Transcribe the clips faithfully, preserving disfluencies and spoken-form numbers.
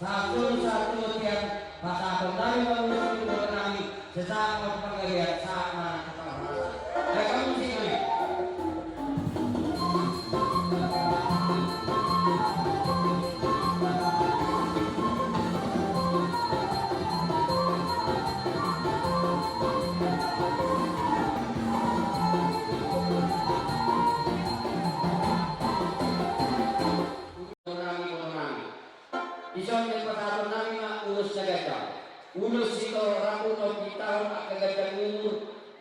Sahat solu, sahat solu tian, pasahaton nami ma ulos tu dohot nami, sai sahat ma tu panggabean, sahat ma tu parhorasan. Baik, kamu sini. Nami, boto nami. Dison dipasahaton nami ma ulos na ganjang. Ulos sitorop rambu na umintahon angka ganjang umur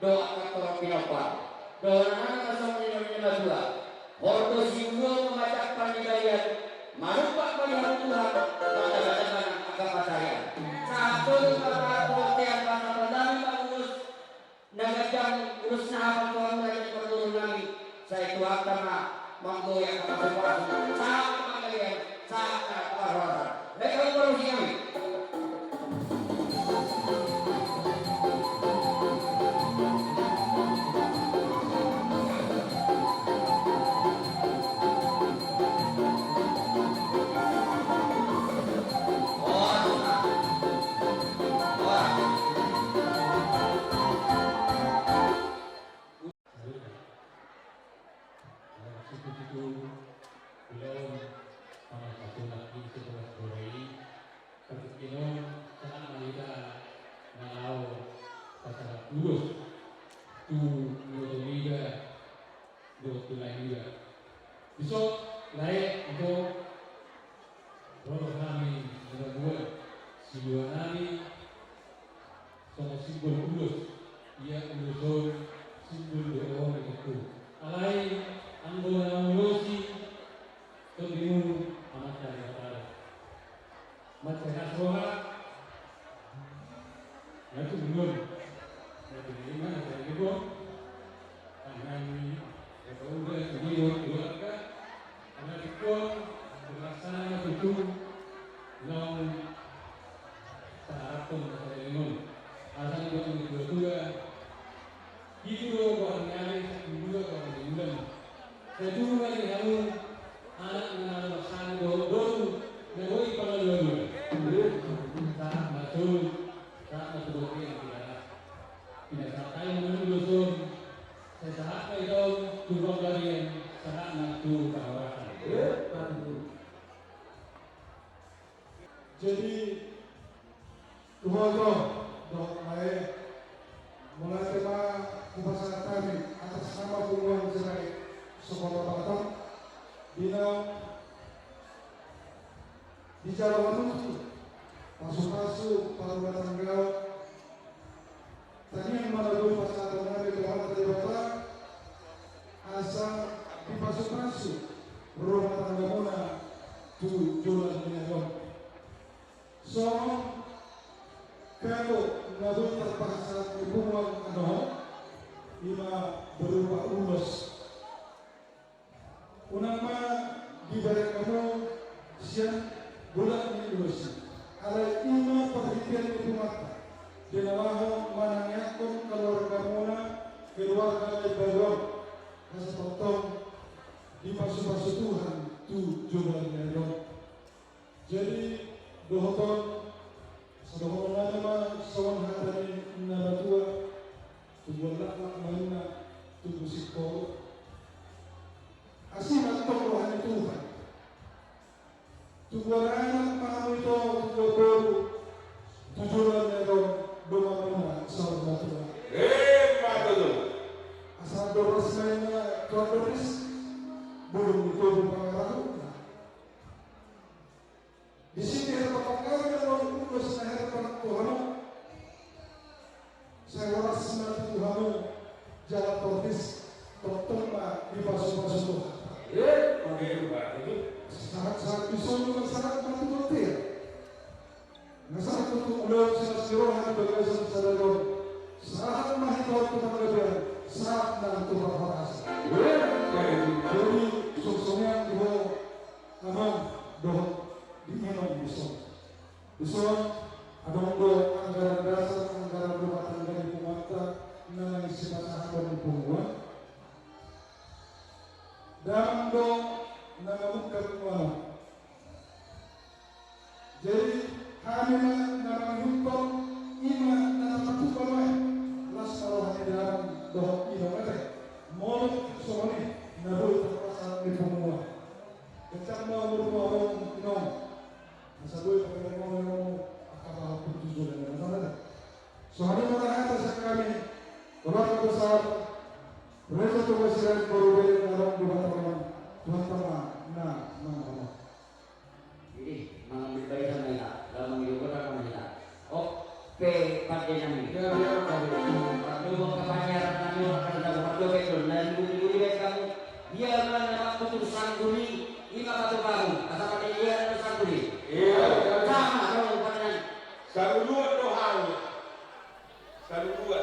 dohot angka torop pinompar. Dohonon nami ma songon nidok ni na matua: Horbo siulu ma manjak parnibarian, manumpak ma di hamu Tuhan, mandapat angka pansarian. Sahat solu ma tu bontean, pasahaton nami ma ulos na ganjang, ulos na hapal tu hamu raja ni parboru nami, sai Tuhanta ma manggohi angka pasupasu, sahat ma panggabean, sahat ma parhorasan. Baik, kamu parusi nami. Situ-situ ulaon pangakuan di sebelah borai, partingkian on sahat ma hita na laho pasahat ulos tu iboto niba dohot tu lae niba. Dison, lae, ito, ro do hami na mamboan siluanami songon simbol ulos. Ia ulos on simbol do on di tontu. Alai anggo na mangulosi tondimu Amanta Debata do. Mansai las roha, na tumundon, na tinima, na tinima, tangan, ya, udah, ini, keluarga, karena dikon, terlaksana, tutu, naung, saharapkon, masalah ini, asal, buat, keluarga, Hidup do goar ni ari, sakundula goar ni bulan. Sai tubu ma di hamu anak na marhaha dohot boru na boi pangalualuan. Sahat ma solu, sahat ma tu bontean, pinasahat hami ma ulos on. Sai sahat ma ito tu panggabean, sahat ma tu parhorasan. Jadi, tu ho ito dohot lae, mauliate ma hupasahat hami atas nama punguan Sirait se-Kota Batam, di na dijalo hamu pasupasu parrumatanggaon. Tangiang ma na boi pasahaton nami tu Amanta Debata, asa dipasupasu rumah tanggamuna tu joloan ni ari on. Songon kago na boi tarpasahat ni punguan on, i ma berupa ulos. Unang ma dibereng hamu sian bulan ni ulos i. Alai i ma parhitean ni punguanta, di na laho manangiangkon keluargamuna, keluarga na imbaru on, asa tongtong dipasupasu Tuhan tu joloan ni ari on. Jadi, dohot on, sai dohonon nami ma songon hata ni na matua: Tubuan laklak ma inna, tubu singkoru. Asi ma antong roha ni Tuhan. Tubuan anak ma hamu ito, tubuan boru, tu joloan ni ari on, dongan muna saur matua. Emma tutu. Asa andor ras ma inna tu andor ris, bulung ni tobu pangarahutna. Disi di hata panggabean on, ulos na herbang tu hamu. Sai horas ma tu hamu jala torus, tongtong ma dipasupasu Tuhan. Sahat-sahat di solu, sahat ma tu bontean. Na sahat tu ulaon silas ni roha di bagasan sadari on. Sahat ma hita tu panggabean, sahat nang tu parhorasan. Jadi, songon i ma di ho amang dohot di inong dison. Dison, adong do anggaran dasar, anggaran rumah tangga ni punguanta na naeng sipasahaton ni punguan. Damang do na mamungka punguan on. Jadi hami ma na mangihuthon, i ma na tapatupa ma i las ni roha ni damang dohot inang ate. Molo songon i na boi tarpasada ni punguan. Ganjang ma umurmu amang inong. Asa boi pakelengonmu angka pahompu tu joloan ni Debata. Songon i ma hata sian hami, keluarga besar Gereja Toga Sirait Boru Bere na adong di Batam on, Tuhanta ma na mangaramoti. Jadi mangambil barisan ma hita, lalu mangido godang ma hita. Oke, pande nami. Ia, ia, pande. Pande, oke, pande, anak nami, orang kada tahu, pande, oke, tuh, nah, ibu, ibu, ibu, kamu. Ia mana waktu tuh sangguli, ima batu baru, asal pande ia ada sangguli. Ia, ia. Sama, dong, pande nami. Sangguli, dong, hal. Saluhutna.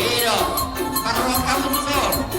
Iro, parrohahon hamu tuson.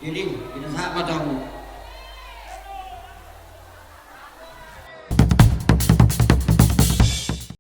Jadi, kita sahabat dong.